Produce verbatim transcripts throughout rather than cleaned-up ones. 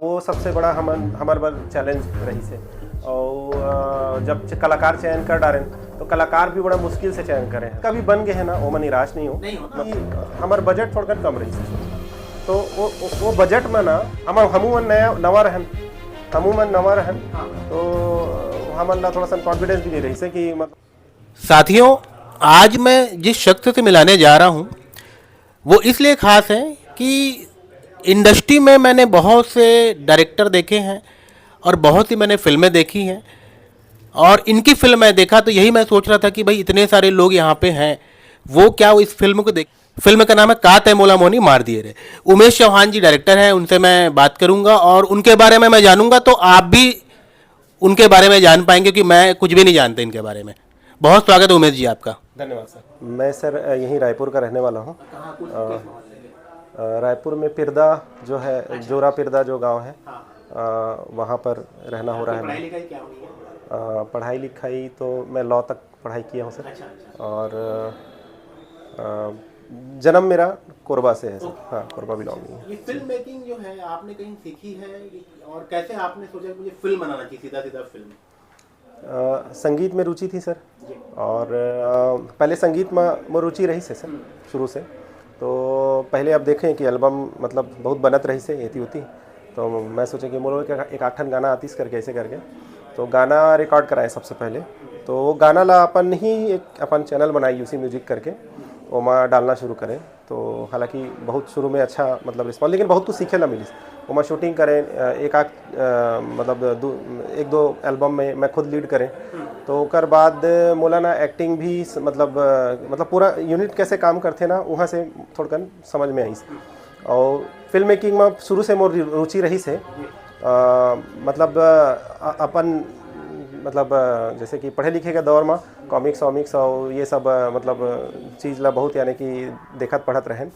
वो सबसे बड़ा हमन हमर बर चैलेंज रहिस हे। और अ, जब च- कलाकार चयन कर डारेन, तो कलाकार भी बड़ा मुश्किल से चयन करे हैं। कभी बन गए हैं ना, ओमा निराश नहीं हो। नहीं होना। कि हमर बजट थोड़ा कम रहिस हे, तो वो, वो, वो बजट में ना हम हमू मन नया नवा रहन, हमू मन नवा रहन, तो अ, हमन ला थोड़ा सा कॉन्फिडेंस भी नहीं रहिस हे कि मतलब साथियों, आज मैं जिस शख्स से मिलाने जा रहा हूँ, वो इसलिए खास है कि इंडस्ट्री में मैंने बहुत से डायरेक्टर देखे हैं और बहुत सी मैंने फिल्में देखी हैं, और इनकी फिल्म मैं देखा तो यही मैं सोच रहा था कि भाई, इतने सारे लोग यहाँ पे हैं, वो क्या इस फिल्म को देख। फिल्म का नाम है का तै मोला मोहनी मार दिए रे। उमेश चौहान जी डायरेक्टर हैं, उनसे मैं बात करूंगा और उनके बारे में मैं जानूंगा, तो आप भी उनके बारे में जान पाएंगे, क्योंकि मैं कुछ भी नहीं जानता इनके बारे में। बहुत स्वागत है उमेश जी आपका। धन्यवाद सर। मैं सर अ, यहीं रायपुर का रहने वाला हूँ। अ, अ, रायपुर में पिरदा जो है, जोरा पिरदा जो गांव है, अ, वहाँ पर रहना हो रहा है। पढ़ाई लिखाई क्या हुई है? अ, पढ़ाई लिखाई तो मैं लॉ तक पढ़ाई किया हूँ सर। अच्छा, अच्छा। और अ, अ, जन्म मेरा कोरबा से है सर। हाँ, कोरबा बिलोंगिंग है। ये फिल्म मेकिंग जो है, आपने कहीं सीखी है कि, और कैसे आपने सोचा कि मुझे फिल्म बनाना चाहिए, सीधा सीधा फिल्म? अ, संगीत में रुचि थी सर। जी। और अ, पहले संगीत में मोर रुचि रहिस हे सर, शुरू से। तो पहले आप देखें कि एल्बम मतलब बहुत बनत रहिस हे, एती ओती। तो मैं सोचे कि मोर एक, एक आठ ठन गाना आतिस करके, ऐसे करके। तो गाना रिकॉर्ड कराए सबसे पहले। तो वो गाना ला अपन ही एक अपन चैनल बनाए, यूसी म्यूजिक करके, ओमा डालना शुरू करें। तो हालांकि बहुत शुरू में अच्छा मतलब रिस्पॉन्स, लेकिन बहुत कुछ सीखे ला मिलिस। ओमा शूटिंग करें, अ, एक आध, अ, मतलब दू, एक दो एल्बम में मैं खुद लीड करें। तो ओकर बाद मोला ना एक्टिंग भी स-, मतलब, अ, मतलब पूरा यूनिट कैसे काम करथे ना, वहाँ से थोड़कन समझ में आइस। और फिल्म मेकिंग में शुरू से मोर रु-, रुचि रहिस हे। अ, मतलब, अ, अपन, मतलब, अ, जैसे कि पढ़े लिखे के दौर में कॉमिक्स वॉमिक्स और ये सब, अ, मतलब, अ, चीज़ ला बहुत, यानी कि देखत पढ़त रहेन।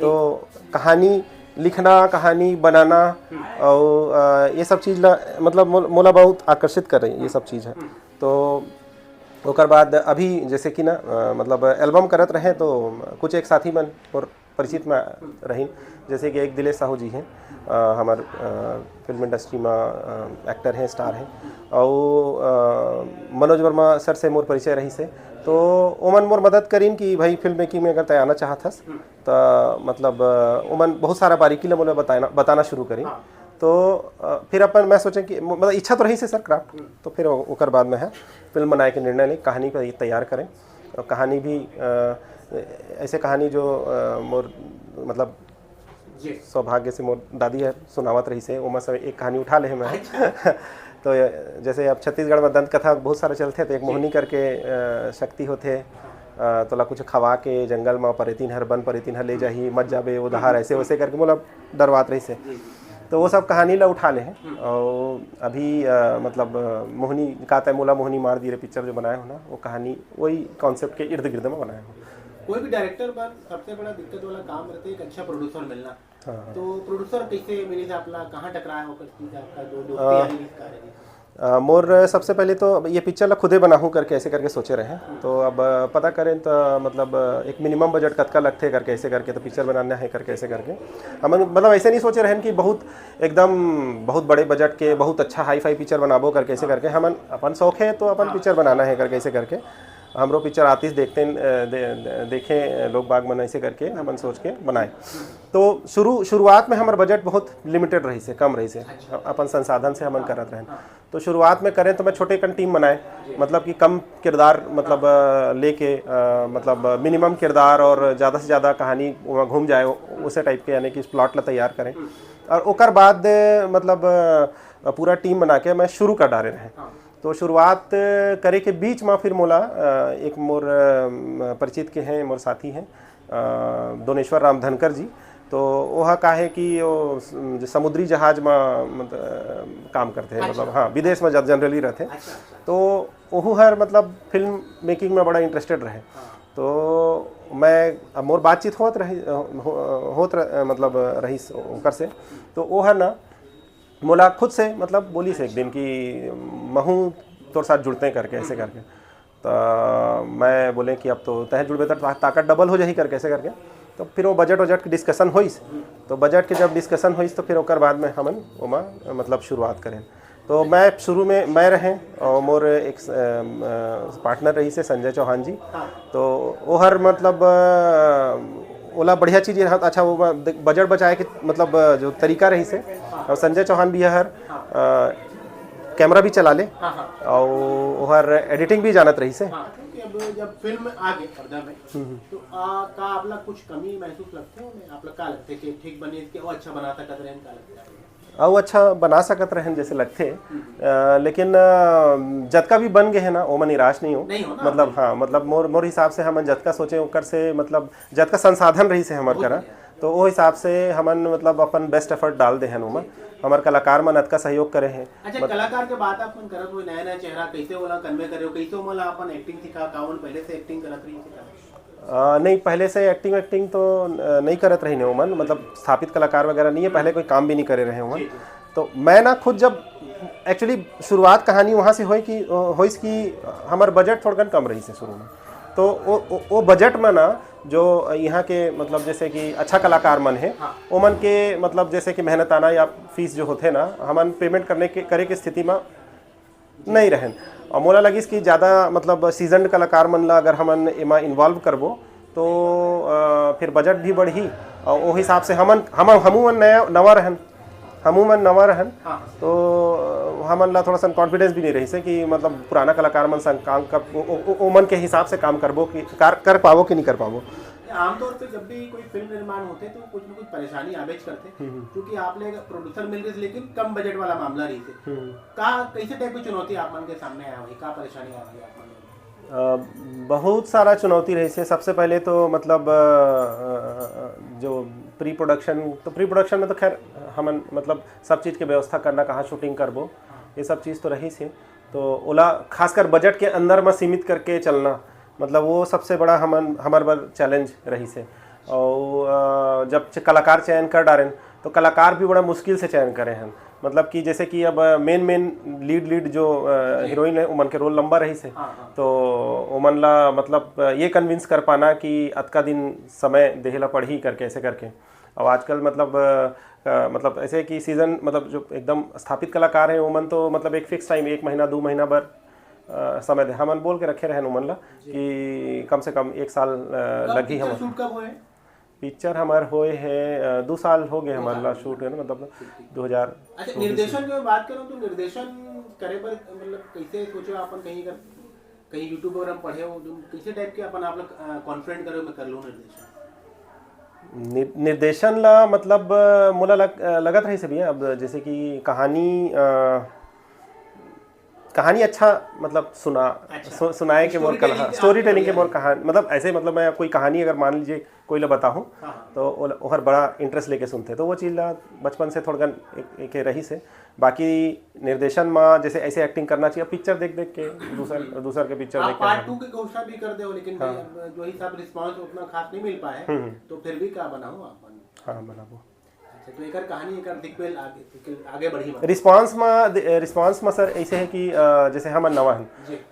तो कहानी लिखना, कहानी बनाना और, अ, ये सब चीज़ ला, मतलब, मोल-, मोला बहुत आकर्षित करे ये सब चीज़ है। तो ओकर बाद अभी जैसे कि ना, अ, मतलब, एल्बम करत रहे, तो कुछ एक साथी मन और परिचित में रहिन, जैसे कि एक दिलेश साहू जी हैं, अ, हमर, अ, फिल्म इंडस्ट्री में, अ, एक्टर हैं, स्टार हैं, और, अ, मनोज वर्मा सर से मोर परिचय रहिस हे। तो ओमन मोर मदद करिन कि भाई, फिल्म मेकिंग में अगर तै आना चाहत हस, त मतलब, अ, ओमन बहुत सारा बारीकी ला मोला बताना, बताना शुरू करिन। हाँ। तो, अ, फिर अपन, मैं सोचे कि म-, मतलब इच्छा तो रहिस हे सर क्राफ्ट, तो फिर ओ-, ओकर बाद में है फिल्म बनाए के निर्णय ले, कहानी पर तैयार करें। और कहानी भी, अ, ऐसे कहानी जो, अ, मोर मतलब जी। सौभाग्य से मोर दादी है सुनावत रहिस हे, ओमा से एक कहानी उठा ले हे मैं। अच्छा। तो जैसे अब छत्तीसगढ़ में दंत कथा बहुत सारा चलथे, तो एक जी। मोहनी करके, अ, शक्ति होथे, अ, तोला कुछ खवा के जंगल में परेतिन हर, बन परेतिन हर ले जाही, मत जाबे वो डहार, ऐसे वैसे करके मोला डरवात रहिस हे। जी, जी। तो वो सब कहानी ला उठा ले हे। हम्म। और अभी, अ, मतलब, अ, मोहनी, का तै मोला मोहनी मार दिए रे पिक्चर जो बनाए हो ना, वो कहानी वही कॉन्सेप्ट के इर्द गिर्द में बनाए हो। कोई भी डायरेक्टर बर सबसे बड़ा दिक्कत वाला काम रहता है एक अच्छा प्रोड्यूसर मिलना। हाँ। तो प्रोड्यूसर कैसे मिले थे आप ला, कहाँ टकराया हो, किस चीज़ आपका जो दोस्ती अ, यारी किस कारण है? अ, मोर सबसे पहले तो ये पिक्चर ला खुदे बनाहूँ करके, ऐसे करके सोचे रहे। तो अब, अ, पता करें तो मतलब, अ, एक मिनिमम बजट कतका लगथे करके, ऐसे करके तो पिक्चर बनाना है करके, ऐसे करके। हम मतलब ऐसे नहीं सोचे रहन कि बहुत एकदम बहुत बड़े बजट के बहुत अच्छा हाई फाई पिक्चर बनाबो करके, ऐसे करके। हमन अपन शौक है तो अपन पिक्चर बनाना है करके, ऐसे करके। हमरो पिक्चर आतिस देखते, अ, दे-, दे-, देखे लोग बाग मन, ऐसे करके हमन सोच के बनाए। तो शुरू, शुरुआत में हमर बजट बहुत लिमिटेड रहिस हे, कम रहिस हे। अच्छा। अपन संसाधन से हमन करत रहेन। हाँ। तो शुरुआत में करें तो मैं छोटे कन टीम बनाए, जी। मतलब कि कम किरदार, मतलब, अ, लेके, अ, मतलब मिनिमम किरदार और ज़्यादा से ज़्यादा कहानी वहाँ घूम जाए, उ-, उसे टाइप के, यानी कि प्लॉट ला तैयार करें। हम्म। और ओकर बाद, मतलब, अ, पूरा टीम बना के मैं शुरू कर डारे रहे। हाँ। तो शुरुआत करे के बीच में फिर मोला, अ, एक मोर, अ, परिचित के हैं, मोर साथी हैं, अ, दोनेश्वर राम धनकर जी। तो ओहा का है कि वो स-, जो समुद्री जहाज में, मतलब, काम करते हैं, अच्छा। मतलब, हाँ, विदेश में जनरली रहते हैं। अच्छा, अच्छा। तो ओहू हर, मतलब, फिल्म मेकिंग में बड़ा इंटरेस्टेड रहे। हाँ। तो मैं, अब मोर बातचीत होत रही, हो-, होत रह-, मतलब, रही ओकर से। तो ओहर ना मोला खुद से, मतलब, बोलिस एक दिन कि महू तोर साथ जुड़ते हैं करके, ऐसे करके। तो मैं बोले कि अब तो तह जुड़बे तो ता-, ताकत डबल हो जाही करके, ऐसे करके। तो फिर वो बजट वजट के डिस्कशन होइस। तो बजट के जब डिस्कशन होइस तो फिर ओकर बाद में हमन ओमा मतलब शुरुआत करें। तो मैं शुरू में मैं रहें और मोर एक पार्टनर रहिसे संजय चौहान जी। तो ओहर मतलब ओला बढ़िया चीज रहत। अच्छा, वो बजट बचाए के मतलब जो तरीका रहिसे, और संजय चौहान भी हर कैमरा भी चला ले, और ओहर एडिटिंग भी जानत रहिसे। अब जब फिल्म आ गई पर्दा में, तो का आपला कुछ कमी महसूस लगथे? आपला का लगथे कि ठीक बने के, अच्छा बना सकत रहे, का लगथे? अउ अच्छा बना सकत रहेन जैसे लगथे। लेकिन जतका भी बन गए हे ना, ओमा निराश नहीं हो। मतलब हाँ, मतलब मोर मोर हिसाब से हमन जतका सोचे ओकर से मतलब जतका संसाधन रहिसे हमर करा, तो ओ हिसाब से हमन मतलब अपन बेस्ट एफर्ट डाल दे हन ओमा। हमर कलाकार मन अतका सहयोग करे हे। अच्छा, कलाकार के बात आप मन करत हो, नया नया चेहरा, कैसे ओला कन्वे करे हो, कैसे ओमन ला अपन एक्टिंग सिखा, का ओमन पहले से एक्टिंग करत रही? आ, नहीं, पहले से एक्टिंग एक्टिंग तो नहीं करत रही ओमन, मतलब स्थापित कलाकार वगैरह नहीं है, पहले कोई काम भी नहीं करे रहे ओमन। तो मैं ना खुद जब एक्चुअली शुरुआत कहानी वहाँ से होई कि होइस कि हमार बजट थोड़कन कम रहिसे शुरू में। तो वो, वो, वो बजट में ना जो यहाँ के मतलब जैसे कि अच्छा कलाकार मन है, हाँ। ओमन के मतलब जैसे कि मेहनताना या फीस जो होथे ना, हमन पेमेंट करने के करे के स्थिति में नहीं रहेन। और मोला लगिस कि ज़्यादा मतलब सीजन्ड कलाकार मन ला अगर हमन एमा इन्वॉल्व करबो तो आ, फिर बजट भी बढ़ी और वो हिसाब से हमन हम हमू मन नया नवा रहन हमू मन नवा रहन। हाँ। तो आ, हमन ला थोड़ा सा कॉन्फिडेंस भी नहीं रहिसे कि मतलब पुराना कलाकार मन संग काम कर ओ, ओ, ओ, ओमन के हिसाब से काम करबो कि कर, कर पाबो कि नहीं कर पाबो। आमतौर पे जब भी कोई फिल्म निर्माण होते तो कुछ ना कुछ परेशानी आबेज करते, क्योंकि आप ले प्रोड्यूसर मिल रहे लेकिन कम बजट वाला मामला रही थे। का कैसे टाइप की चुनौती आप मन के सामने आया हुई, का परेशानी आ रही है आप मन के? बहुत सारा चुनौती रहिसे। सबसे पहले तो मतलब जो प्री प्रोडक्शन, तो प्री प्रोडक्शन में तो खैर हमन मतलब सब चीज़ के व्यवस्था करना, कहाँ शूटिंग करबो, ये सब चीज़ तो रहिसे। तो ओला खासकर बजट के अंदर में सीमित करके चलना, मतलब वो सबसे बड़ा हमन हमर बर चैलेंज रहिसे। और जब कलाकार चयन कर डारेन तो कलाकार भी बड़ा मुश्किल से चयन करे हैं। मतलब कि जैसे कि अब मेन मेन लीड लीड जो हीरोइन है, उमन के रोल लंबा रहिसे। हाँ, हाँ। तो ओमन ला मतलब ये कन्विंस कर पाना कि अतका दिन समय देहे ला पड़ही करके, ऐसे करके। अब आजकल मतलब आ, मतलब ऐसे कि सीजन मतलब जो एकदम स्थापित कलाकार हैं, ओमन तो मतलब एक फिक्स टाइम, एक महीना दो महीना बर आ, समय दे। हमन बोल के रखे रहन ओमन ला कि कम से कम एक साल आ, लगही। हमन शूट कब होए? पिक्चर हमार होए है दो साल हो गए हमारे ला शूट है ना, मतलब दो हज़ार। अच्छा, निर्देशन की मैं बात करूँ तो निर्देशन करे बर मतलब कैसे सोचे अपन, कहीं अगर कहीं यूट्यूब वगैरह में पढ़े हो तो कैसे टाइप के अपन आप लोग कॉन्फिडेंट करे मैं कर लूँ निर्देशन? निर्देशन ला मतलब मोला लग, लगत रही से भैया, अब जैसे कि कहानी आ, कहानी अच्छा मतलब सुना अच्छा। सु, सुनाए के मोर कला, स्टोरी टेलिंग के मोर कहानी, मतलब ऐसे मतलब मैं कोई कहानी अगर मान लीजिए कोई ला बताहूँ हाँ। तो ओहर बड़ा इंटरेस्ट लेके सुनते, तो वो चीज़ ला बचपन से थोड़कन एक, एक रही से। बाकी निर्देशन में जैसे ऐसे एक्टिंग करना चाहिए, पिक्चर देख देख के दूसर दूसर के पिक्चर देख के। पार्ट टू की घोषणा भी कर दे, लेकिन हाँ। जो ही सब रिस्पांस उतना खास नहीं मिल पाए हम्म। तो फिर भी क्या बनाऊँ आप? हाँ, बनाबो। अच्छा, तो एकर कहानी एकर दिखबेल आगे आगे बढ़ी। रिस्पांस में रिस्पांस में सर ऐसे है कि जैसे हमन नवा हन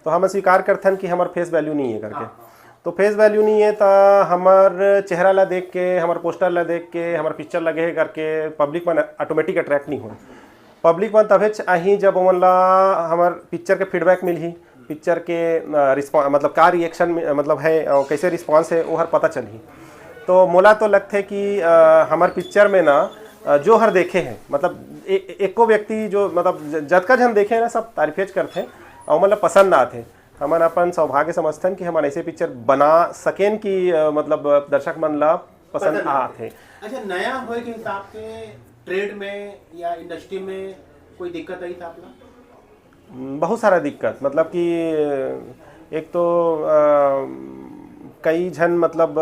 तो हमन स्वीकार करथन कि हमर फेस वैल्यू नहीं है करके। हाँ, हाँ। तो फेस वैल्यू नहीं है तो हमर चेहरा ला देख के, हमर पोस्टर ला देख के, हमर पिक्चर लगे है करके पब्लिक मन ऑटोमेटिक अट्रैक्ट नहीं हो। पब्लिक मन तभेच आही जब ओमन ला हमर पिक्चर के फीडबैक मिलही, पिक्चर के रिस्पॉन्स मतलब का रिएक्शन मतलब है और कैसे रिस्पॉन्स है, ओहर पता चलही। तो मोला तो लगथे कि आ, हमर पिक्चर में ना आ, जो हर देखे हैं मतलब ए, एको व्यक्ति जो मतलब जतका झन देखे हैं ना, सब तारीफेज करथे और मतलब पसंद आथे। हमन अपन सौभाग्य समझथन कि हमन ऐसे पिक्चर बना सकेन कि आ, मतलब दर्शक मन ला पसंद आथे। अच्छा, नया होए के हिसाब से ट्रेड में या इंडस्ट्री में कोई दिक्कत आई था आपला? बहुत सारा दिक्कत, मतलब कि एक तो आ, कई झन मतलब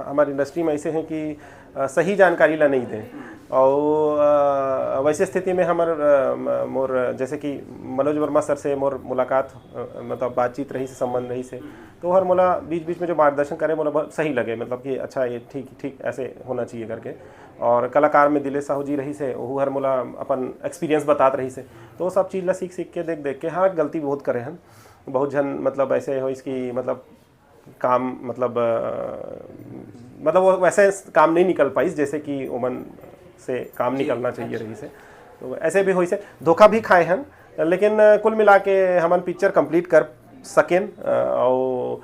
हमारे इंडस्ट्री में ऐसे हैं कि आ, सही जानकारी ला नहीं दें। और आ, वैसे स्थिति में हमर आ, मोर जैसे कि मनोज वर्मा सर से मोर मुलाकात मतलब बातचीत रही से, संबंध रही से, तो हर मोला बीच बीच में जो मार्गदर्शन करे मोला बहुत सही लगे, मतलब कि अच्छा ये ठीक ठीक ऐसे होना चाहिए करके। और कलाकार में दिलेश साहू जी रही से, वो हर मोला अपन एक्सपीरियंस बतात रही से, तो वो सब चीज़ ला सीख सीख के देख देख के हाँ गलती बहुत करे हैं। बहुत झन मतलब ऐसे हो इसकी मतलब काम मतलब अ, मतलब वो वैसे काम नहीं निकल पाइस जैसे कि ओमन से काम निकलना चाहिए रहिस हे। तो ऐसे भी होइस हे, धोखा भी खाए हन, लेकिन अ, कुल मिला के हमन पिक्चर कंप्लीट कर सकेन अ, अउ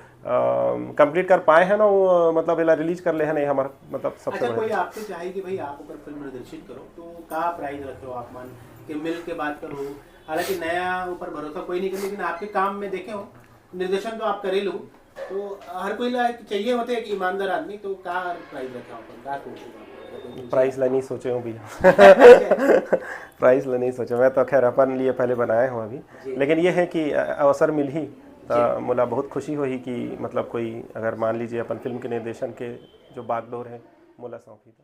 कंप्लीट कर पाए हन अउ अ, मतलब एला रिलीज कर ले हन, ये हमर मतलब सबसे अच्छा, बड़े कोई आपसे चाहे कि भाई आप ओकर फिल्म निर्देशित करो, तो का प्राइस रखे हो आप मन के मिल के बात करो? हालांकि नया ऊपर भरोसा कोई नहीं करे, लेकिन आपके काम में देखे हो, निर्देशन तो आप करे लो, तो हर कोई ला एक चाहिए होते एक ईमानदार आदमी, तो का प्राइस रखे हो आप, का सोचे हो आप? प्राइस ला नहीं सोचे हूँ भैया। प्राइस ला नहीं सोचे, मैं तो खैर अपन लिए पहले बनाए हूँ अभी, जी। लेकिन ये है कि अ- अवसर मिलही तो मोला बहुत खुशी होही कि मतलब कोई अगर मान लीजिए अपन फिल्म के निर्देशन के जो बागडोर है मोला सौंपही तो।